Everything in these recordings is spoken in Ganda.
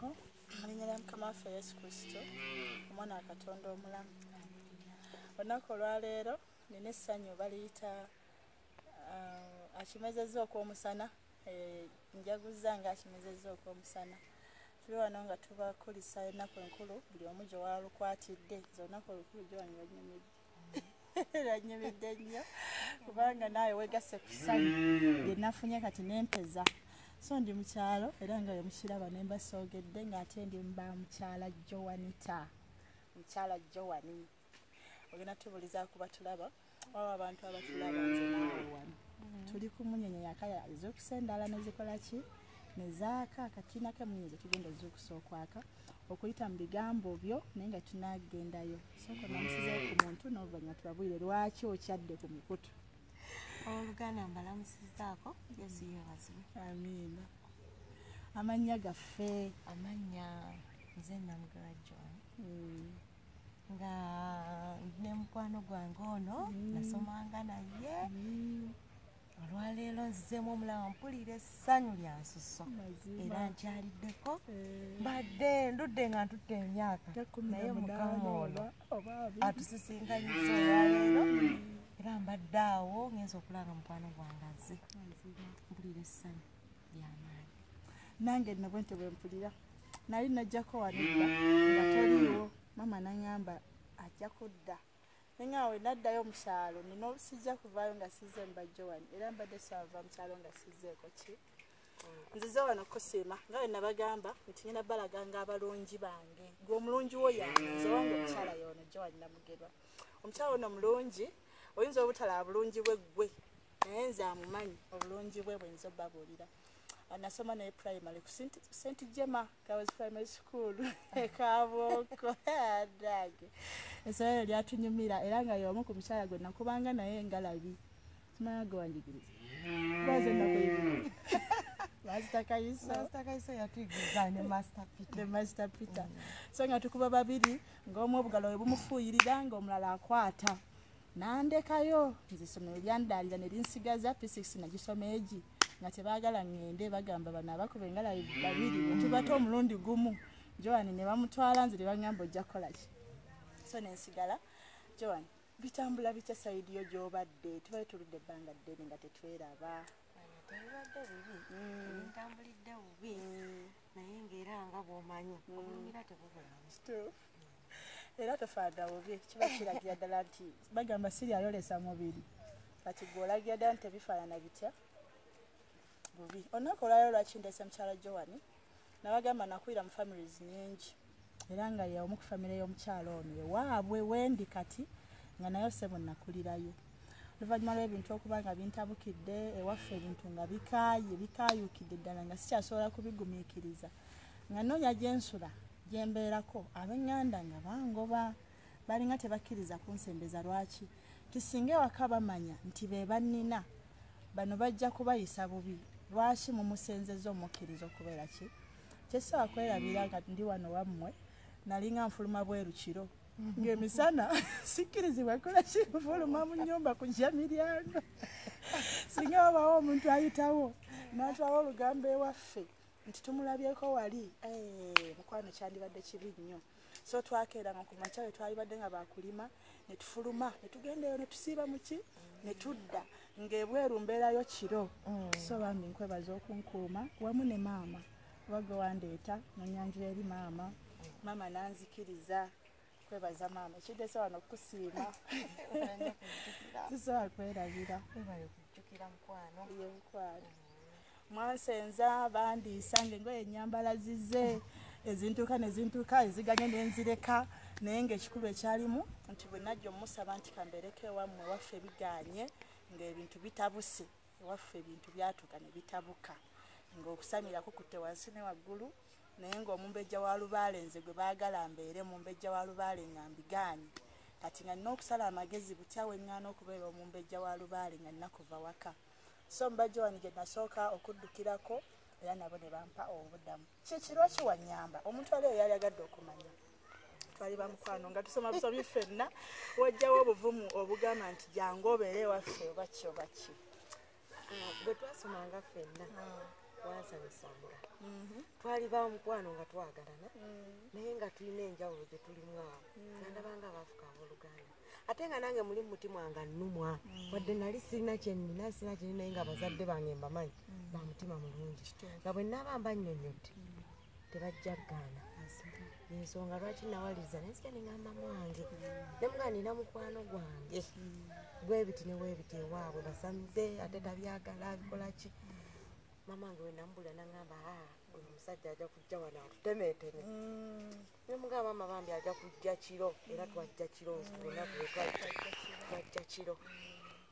Mbalamusizaako mu linnya lya Mukama waffe Yesu Kristo, omwana wa Katonda omulamu. Olunaku olwaleero nina essanyu baliyita akimezezza okw'omusana, njaguzza nga akimezezza okw'omusana. Tuli wano nga tubakulisa ennaku enkulu buli omu gye walukwatidde. Nze olunaku olukulu Joan lwannyumidde nnyo kubanga naawe weegasse ku ssanyu lye nafunye kati nempeza. So ndi mukyalo era nga mukiraba ne mbasoogedde ng'ate ndi mba mukyala Joanita, mukyala Joani. Ogenda tubuliza kuba tulaba waba abantu abatulaba nze naawe wano tuli ku munyenye yaka ezuukusa endala nezikola ki nezaaka katinako emunyenye zetugenda ozuukusa okwaka okuyita mu bigambo byo naye nga tunagendayo. Sooka onamusizeeyo ku muntu n'oluvannyuma tubabuulire lwaki okyadde ku mikutu. Owooluganda mbalamusizaako, Yesu yeebazibwe. Amiina. Amannya gaffe? Amannya nze Namugerwa John, nga ne mukwano gwange ono nasomanga naye. Olwaleero nzizeemu omulaba, mpulira essanyu lya nsusso era nkyaliddeko. Mbadde ndudde nga ntutte emyaka, naye Mukama ono atusisinkanyizza olwaleero era mbadde awo ngenza okulaba mukwano gwange azze, mpulira essanyu lyamaanyi. Nange nno bwentyo bwe mpulira. Nali najjako wano edda nga toliiwo, maama naŋŋamba ajja kudda, naye we naddayo mu kyalo nina sijja kuvaayo nga sizze mba Joan, era mbadde saava mu kyalo nga sizzeeko ki. Nzize wano kusiima nga bwe nabagamba nti ngenda balaganga abalungi bange. Gwe omulungi wo yange, nze wange omukyala y'ono Joan Namugerwa. Omukyala ono mulungi, oyinza obutalaba bulungi bwe ggwe, naye nze amumanyi obulungi bwe bwe nze obbabuulira. Nasoma naye primary ku St Gemma Girls Primary School e Kabuoko. Dage essomero lyatunyumira era nga y'omu ku mukyala gwe nakubanga naye engalabi. Simanya gwe wanjigiriza kubaze nakuyigiriza Master Kaiso. Master Kaiso yatuyigiriza ne Master Peter. Ne Master Peter. So nga tukuba babiri ng'omu obugalo bwe bumufuuyirira ng'omulala akwata. Nandekayo nze essomero lyandaalira ne linsigaza P6 nagisoma egi nga tebaagala ŋŋende, bagamba bano abakuba engalabi babiri bwe tubata omulundi gumu. Joan ne bamutwala nze ne baŋŋamba ojja kukola ki. So ne nsigala. Joan, bitambula bitya sayidi yo gy'obadde? Tubadde tuludde ebbanga ddene nga tetweraba. Tebibadde bibi, tebintambulidde bubi, naye ng'era nga bw'omanyi obulumira tebubulamu. Era tofaanana bubi, kiba kiragira ddala nti bagamba siri ayolesa mubiri, kati gwe olagira ddala nti tebifaanana bitya bubi. Olunaku olwaleero lwaki ndeese mukyala Joan? Nabagamba nakulira mu families nnyingi era nga y'omu ku famire y'omukyala ono ewaabwe wendi kati nga nayo ssebo nakulirayo. Oluvannyuma lw'ebintu okuba nga bintabukidde ewaffe, ebintu nga bikaaye bikaayukidde ddala nga sikyasobola kubigumiikiriza, nga nnoonya gye nsula gye mbeerako, ab'eŋŋanda nga bangoba, balinga tebakkiriza kunsembeza. Lwaki? Nti singa ewaka bamanya nti be bannina bano bajja kubayisa bubi, lwaki mumusenzeza omukkiriza okubeera ki? Kyesobola kwerabira nga ndi wano wammwe, nalinga nfuluma bweru kiro ng'emisana sikkirizibwa kola ki nfuluma mu nnyumba kujja miryango. Singa wabawo omuntu ayitawo n'atwala olugambo ewaffe nti tumulabyeko wali, mukwano kyandibadde kibi nnyo. So twakeeranga ku makya we twalibadde nga bakulima ne tufuluma ne tugenda eyo ne tusiiba muki ne tudda ng'ebweru mbeerayo kiro. So bambi nkwebaza okunkuuma wamu ne maama, oba gwe wandeeta nonyanjula eri maama, maama nanzikiriza. Kwebaza maama ekindeese wano okukusiima, sisobola kwerabira. Webale kujjukira mukwano. Ye mukwano, mwansenza bandiisa ng'engoye ennyambala zize ezintuuka ne zintuuka eziganye nenzireka, naye ng'ekikulu ekyalimu nti bwe najja omusaba nti kambeereko ewammwe ewaffe biganye ng'ebintu bitabuse, ewaffe ebintu byatuuka ne bitabuka ng'okusamira kukutte wansi ne waggulu, naye ng'omumbejja wa lubaale nze gwe baagala mbeere mumbejja wa lubaale nga mbigaanye. Kati nga nina okusala amagezi butya weŋŋaana okubeera omumbejja wa lubaale nga nina kuva waka. So mba Joan gye nasooka okuddukirako era nabo ne bampa obuddamu. Kiki lwaki wannyamba? Omuntu ali eyo yali agadde okumanya. Twali bamukwano nga tusoma busomi ffenna, wajjawo obuvumu obugamba nti jangu obeere ewaffe oba ki oba ki? Bwe twasomanga ffenna tekwansanyusanga. Twali ba mukwano nga twagalana, naye nga tulina enjawulo gye tulimu awo. Nga ndabanga abaafuka abooluganda. Ate nga nange muli mu mutima nga nnumwa. Wadde nali sirina kye nnina, sirina kye nnina, naye nga abazadde bange mbamanyi ba mutima mulungi. Nga bwe nnaaba mbannyonnyodde tebajja kgaana. Ensonga lwaki nawaliriza naye nzija ne ŋŋamba mwange. Ne mugamba nina mukwano gwange. Bwe biti ne bwe biti ewaabwe basamize ate tabyagala abikola ki. Maama wange we namubulira n'aŋŋamba oyo omusajja ajja kujja wano atutemeeteme. Ne mugamba maama bambi ajja kujja kiro era twajja kiro olunaku lwe twajja twajja kiro.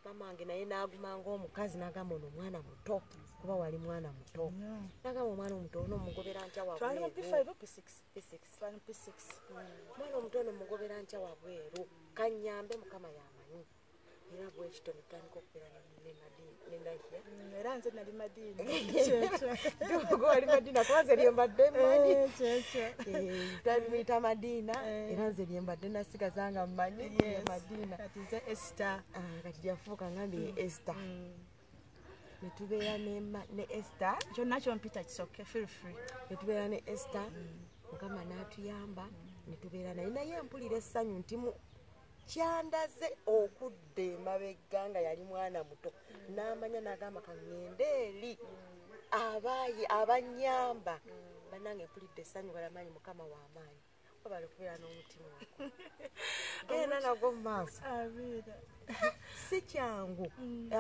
Maama wange naye n'aguma ng'omukazi n'agamba ono omwana muto kuba wali mwana muto. N'agamba omwana omuto ono mugobera ntya Twali mu wabweru. P5 oba P6? P6. Twali mu P6. Omwana omuto ono mugobera ntya wabweru kannyambe Mukama y'amanyi. Era bwe kityo ne tutandika okubeera ne Nahia. Era nze nali Madiina. Kyekyo. Gwe wali Madiina kuba nze lye mbadde mmanyi. Kyekyo. Twamuyita Madiina era nze lye mbadde nasigaza nga mmanyi ye Madiina. Kati nze Esther. Kati yafuuka ngambye ye Esther. Ne tubeera ne Esther. Kyonna kyompita kisoke, feel free. Ne tubeera ne Esther, Mukama n'atuyamba ne tubeera naye, naye mpulira essanyu nti mu kyandaze okudda emabega nga yali mwana muto n'amanya n'agamba kaŋŋende eri abaayi abannyamba. Bannange mpulidde essanyu galamaanyi. Mukama w'amaanyi, webale kubeera n'omutima ogwo genda nagwo mu maaso. Amiina. Si kyangu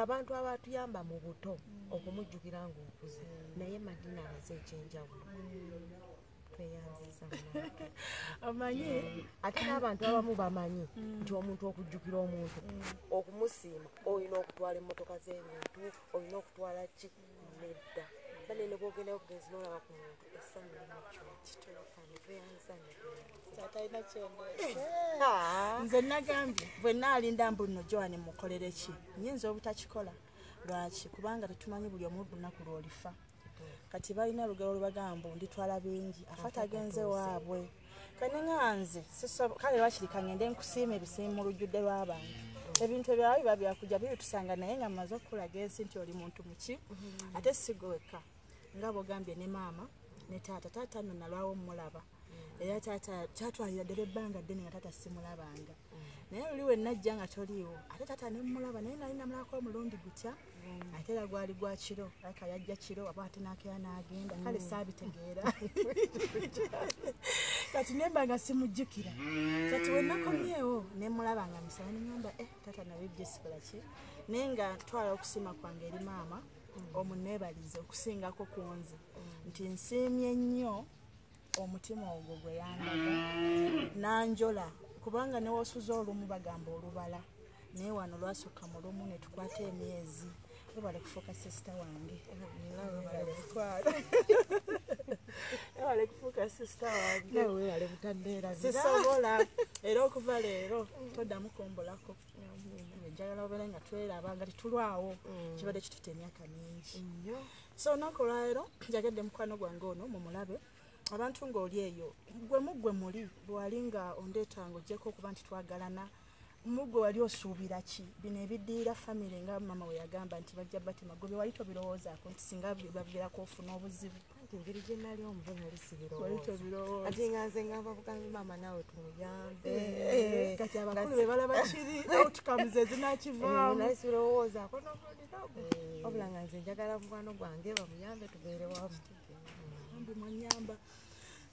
abantu abatuyamba mu buto okumujjukira ng'okuze, naye Madina alaze ekyenjawulo. Tweyanziza munange. Omanyi Ate n'abantu abamu bamanyi nti omuntu okujjukira omuntu okumusiima olina okutwala emmotoka z'ebintu, olina okutwala ki. Nedda banene, bwogendayo obugenzi n'olaba ku muntu essanyu limukyo. Tweyanziza nnyo, tweyanziza. Taata alina kyendeese. Nze nagambye bwe naalinda mbu nno Joan mukolere ki, nyinza obutakikola. Lwaki? Kubanga tetumanyi buli omu lunaku lw'olifa. Kati balina olugero lwebagamba mbu nditwala bingi afa tagenze waabwe. Kaninga nze kale lwakiri kangende nkusiima ebisiimu mu lujjudde lw'abantu. Ebintu ebirala biba byakujja bibitusanga, naye nga mmaze okukulaga ensi nti oli muntu muki. Ate sigwe wekka, nga bwogambye ne maama ne taata. Taata nno nalwawo mmulaba, era taata kyatwalira ddala ebbanga ddene nga taata simulabanga, naye luli we najja nga toliiwo ate taata ne mmulaba, naye nali namulabako omulundi gutya, ate era gwali gwa kiro aka yajja kiro aba ate n'akeera n'agenda. Kale saabitegeera, kati nemba nga simujjukira. Kati we nakomyewo ne mulaba nga misana, ne ŋŋamba eh, taata nabijja sikola ki, naye nga ntwala okusiima kwange eri maama omuneebalize okusingako ku nze nti nsiimye nnyo omutima ogwo gwe yandaga nanjola, kubanga newosuza olumu bagamba olubala, naye wano lwasukka mu lumu ne tukwata emyezi. Webale kufuuka sister wange. Webale kufuuka sister wange. Nawe webale butaddeerabira. Sisobola, era okuva leero toddamu kombolako. Njagala obeere nga tweraba nga tetulwawo, kibadde kituta emyaka mingi. Nnyo. So olunaku olwaleero njagadde mukwano gwange ono mumulabe. Abantu ng'oli eyo gwe muggwe muli bwewali nga ondeeta nga oggyeko okuba nti twagalana, muggwe wali osuubira ki? Bino ebiddiira famire nga maama we yagamba nti bajja batema, gwe bye wali tobirowoozaako nti singa baviirako ofuna obuzibu? Anti engeri gye nali omuto nali Wali sibirowooza. tobirowooza. Ate nga nze ngamba bugambi maama naawe tumuyambe. Kati abakulu be balaba kiri outcomes ezinakivaamu. Nali sibirowoozaako n'omulundi n'ogwo, wabula nga nze njagala mukwano gwange bamuyambe tubeere wamu. Bambi mwanyamba.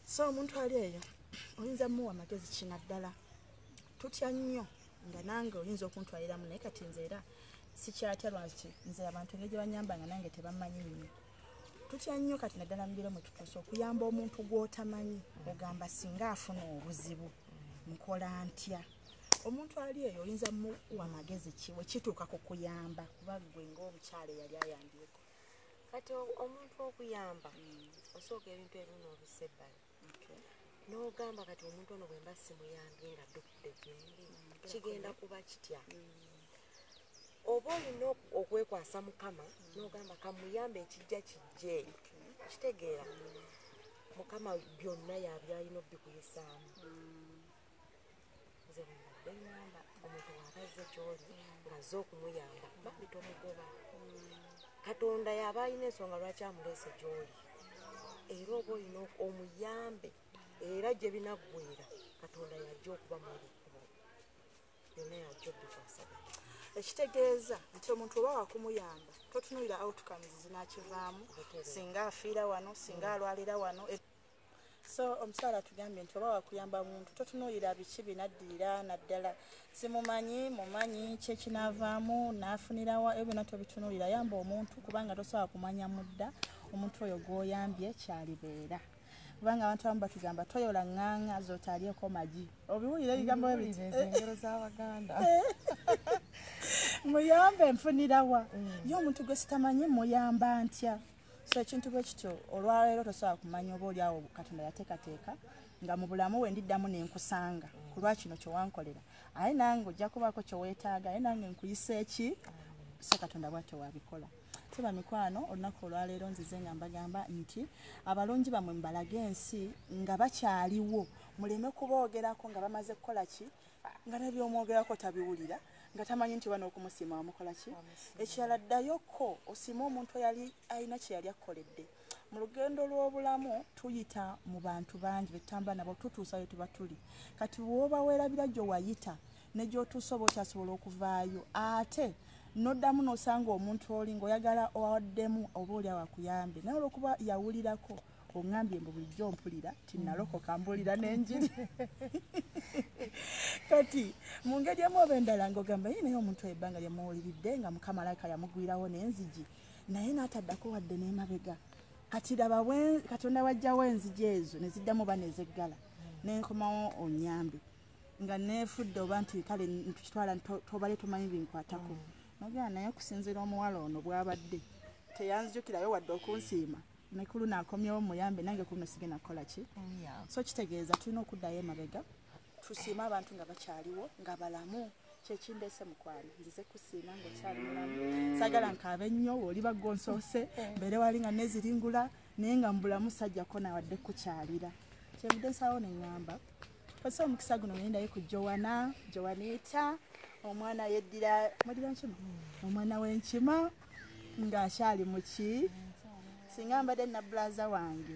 So omuntu ali eyo oyinza muwa amagezi kina ddala? Tutya nnyo nga nange oyinza okuntwaliramu, naye kati nze era sikyatya. Lwaki? Nze abantu engeri gye banyamba nga nange tebamanyi nnyo. Tutya nnyo kati naddala mu biro mwe tutuuse okuyamba omuntu gw'otamanyi, ogamba singa afuna obuzibu nkola ntya? Omuntu ali eyo oyinza muwa amagezi ki wekituuka ku kuyamba, kuba ggwe ng'omukyala eyali ayambyeko? Kati omuntu okuyamba osooka ebintu ebimu n'obissa ebbali n'ogamba kati omuntu ono bwe mba simuyambye nga ddukudde gyendi kigenda kuba kitya? Oba olina okwekwasa Mukama n'ogamba kamuyambe, ekijja kijje. Kitegeera Mukama byonna yabyalina obikuyisaamu. Nze bwe mbadde ŋŋamba omuntu bw'aba azze gy'oli ng'azze okumuyamba, bambi tomugoba. Katonda yaba alina ensonga lwaki amuleese gy'oli, era oba olina omuyambe, era gye binaggwera Katonda yajja okuba mu ekkubo byonna, yajja obikwasaganya. Ekitegeeza nti omuntu oba wakumuyamba totunuulira outcomes zinakivaamu, singa afiira wano, singa alwalira wano. So omukyala atugambye nti oba wakuyamba muntu totunuulira biki binaddirira, naddala simumanyi mumanyi ki ekinaavaamu n'afunirawa, ebyo byonna tobitunuulira. Yamba omuntu kubanga tosobola kumanya mudda omuntu oyo gw'oyambye kyalibeera, kubanga abantu abamu batugamba toyola ŋŋaŋa z'otalyeko magi. Obiwulira ebigambo biti? Engero z'Abaganda. Muyambe nfunirawa, ye omuntu gwe sitamanyi muyamba ntya? So ekintu bwe kityo olwaleero tosobola kumanya oba oliawo Katonda yateekateeka nga mu bulamu we ndiddamu nenkusanga ku lwa kino kyewankolera, aye nange ojja kubaako kyeweetaaga, aye nange nkuyisa eki. So Katonda bwatyo wabikola. So bamikwano, olunaku olwaleero nzize nga mbagamba nti abalungi bammwe mubalage ensi nga bakyaliwo, muleme kuboogerako nga bamaze kukola ki, nga nebyomwogerako tabiwulira, nga tamanyi nti bano okumusiima wamukola ki. Ekirala ddayoko osiime omuntu eyali alina kye yali akkoledde. Mu lugendo lw'obulamu tuyita mu bantu bangi betutambula nabo, tutuusa we tuba tuli. Kati bw'oba weerabira gye wayita ne gy'otuusa oba okyasobola okuvaayo, ate noddamu n'osanga omuntu oli ng'oyagala owaddemu oba oli awo akuyambe, naye olwokuba yawulirako oŋŋambye mbu bulijjo mpulira tinalokoka mbulira n'enjiri. Kati mu ngeri emu oba endala ng'ogamba ye naye omuntu oyo ebbanga lyemuwuliridde nga Mukama alabika yamugwirawo n'enzigi, naye n'ataddako wadde n'emabega. Kati laba Katonda wajjawo enzigi ezo ne ziddamu oba nezeggala, nenkomawo onyambe nga neefudde oba nti kale ntukitwala tobale tomanyi binkwatako. Nogera naye okusinziira omuwala ono bw'abadde teyanzijukirayo wadde okunsiima, ne ku luno akomyewo muyambe, nange ku luno sigenda kukola ki. So kitegeeza tulina okuddayo emabega tusiime abantu nga bakyaliwo nga balamu. Kyekindeese mukwano, nzize kusiima ng'okyali mulamu. Saagala nkaabe nnyo oli baggonsoose mbeere wali nga neziringula, naye nga mu bulamu sajjako nawadde kukyalira. Kyenvudde nsalawo ne ŋŋamba kozesa omukisa guno ngendayo ku Joana, Joanita, omwana yeddira muddira nkima, omwana w'enkima ng'akyali muki. Singa mbadde nabulaza wange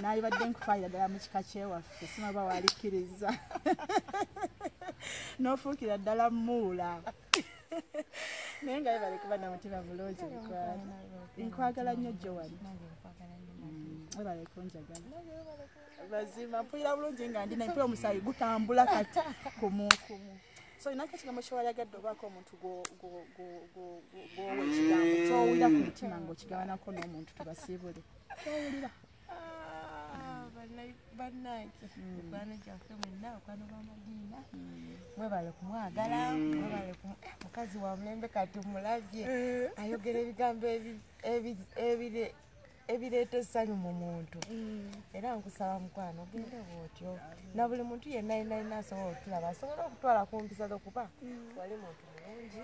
naalibadde nkutwalira ddala mu kika kyewaffe, simaba walikkiriza n'ofuukira ddala mmuula. Naye nga webale kuba na mutima mulungi mukwano. Nkwagala nnyo Joan, webale kunjagala. Mazima mpulira bulungi nga ndi naye omusaayi gutambula kati kumukumu. So inako ekigambo kyewalagadde obaako omuntu gwowa ekigambo kyowulira ku mutima ng'okigabanako n'omuntu tubasiibule kyowulira. Bannange mikwano gyaffe mwenna, bakwano ba Madiina, mwebale kumwagala, mwebale mukazi wa mulembe kati mulabye ayogera ebigambo ebireeta essanyu mu muntu. Era nkusaba mukwano ogende bw'otyo, na buli muntu yenna yenna yenna asobola okutulaba asobola okutwala ku mpisa zo, kuba wali muntu mulungi,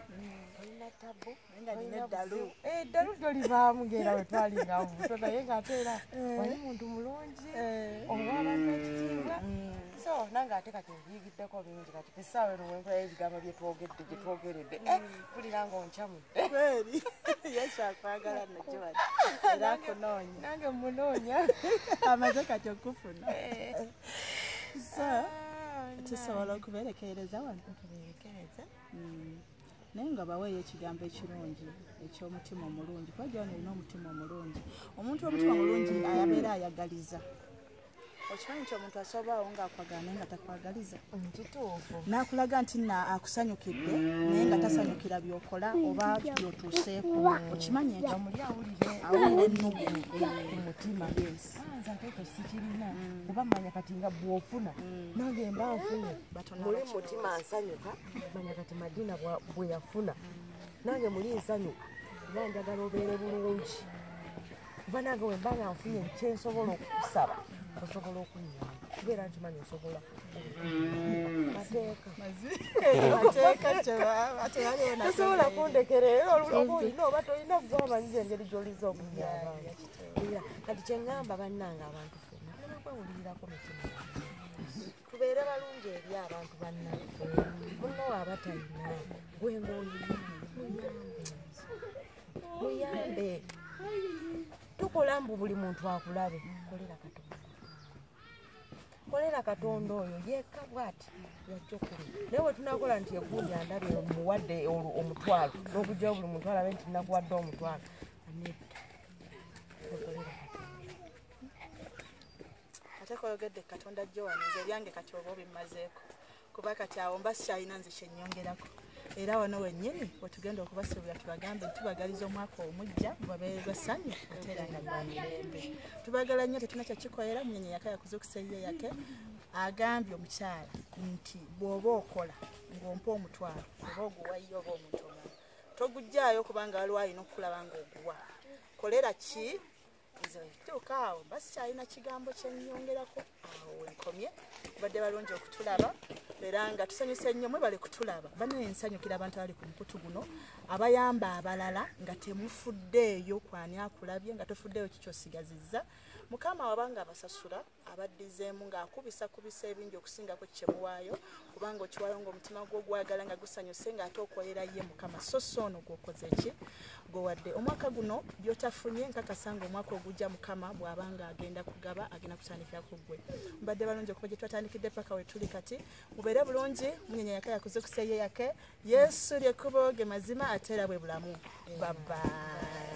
tolina tabbu, eddalu lyo livaamu ng'era bwe twalinga mu buto, naye ng'ate era wali muntu mulungi, owa abantu ekitiibwa. So nange ate kati mbiyigiddeko bingi, kati ku ssaawa eno wenkola ebigambo byetwogedde gye twogeredde, mpulira ng'oncamudde. Yesu akwagala nno Joan, era akunoonya. Nange mmunoonya. Amaze kati okufuna. So tusobola okubeerekereza wano. Tubeerekereza. Naye nga baweeyo ekigambo ekirungi eky'omutima omulungi, kuba Joan olina omutima omulungi. Omuntu omutima omulungi abeera ayagaliza. Okimanyi nti omuntu asobaawo ng'akwagala naye nga takwagaliza. Kituufu. N'akulaga nti nna akusanyukidde naye nga tasanyukira by'okola oba by'otuuseeko. Okimanyi ekyo? Omuli awulire Awulire ennugu ku mutima. Nze ate ekyo sikirina, kuba manya kati nga bw'ofuna nange mba nfunye. Muli mutima nsanyuka, manya kati Madina bwe yafuna nange muli nsanyuka, kuba njagala obeere bulungi, kuba nange bwe mba nga nfunye kyensobola okukusaba osobola okunyamba, kubeera nkimanyi osobola mateeka. Tosobola kundekera era oba olina oba tolina gwamanyiza engeri gy'oliza okunyamba. Era kati kye ŋŋamba bannange abantu ffenna tulina kwewulirirako mitima, tubeere balungi eri abantu bannaffe. Munno waaba talina gwe ng'olina muyambe. Muyambe. Tukola mbu buli muntu akulabe. Kolera Katonda. Kolera Katonda oyo yekka bw'ati yajja okuli. Naye bwe tunaakola nti egundi andabye omuwadde omutwalo n'okugyawo buli muntu alabe nti nakuwadde omutwalo. Nedda. Kolera Katonda. Ate koyogedde Katonda Joan, nze ebyange kati oba obimmazeeko. Kuba kati awo mba sikyalina nze kye nnyongerako. Era wano wennyini wetugenda okubasuubira tubagambe tubagaliza omwaka omujja gubabeere gwa ssanyu ate era nga gwa mirembe. Tubagala nnyo, tetulina kyakikolera. Munyenye yaka yakuzuukusa eyiye yake. Agambye omukyala nti bw'oba okola ng'ompa omutwalo oba oguwayo oba omuntu omulala toguggyaayo kubanga waliwo alina okukulaba ng'oguwa. Kolera ki? Nze tuuka awo mba sikyalina kigambo kye nnyongerako, awo wenkomye. Badde balungi okutulaba era nga tusanyuse nnyo, mwebale kutulaba. Bannaye nsanyukira abantu abali ku mukutu guno abayamba abalala nga temufuddeeyo kwani akulabye, nga tofuddeeyo kikyosigazizza. Mukama wabanga abasasula abaddizeemu ng'akubisakubisa ebingi okusingako kye muwaayo, kubanga okiwaayo ng'omutima gwo gwagala nga gusanyuse ng'ate okolera ye Mukama. So so ono gw'okoze ki gwewadde omwaka guno by'otafunye, nkakasa ng'omwaka ogujja Mukama bw'abanga agenda kugaba agenda kutandikira ku ggwe. Mbadde balungi okuva gye twatandikidde paka we tuli kati. Mubeere bulungi. Munyenye yaka yakuzuukusa ye yake. Yesu lyekkubo ge mazima ate era bwe bulamu. Bye bye.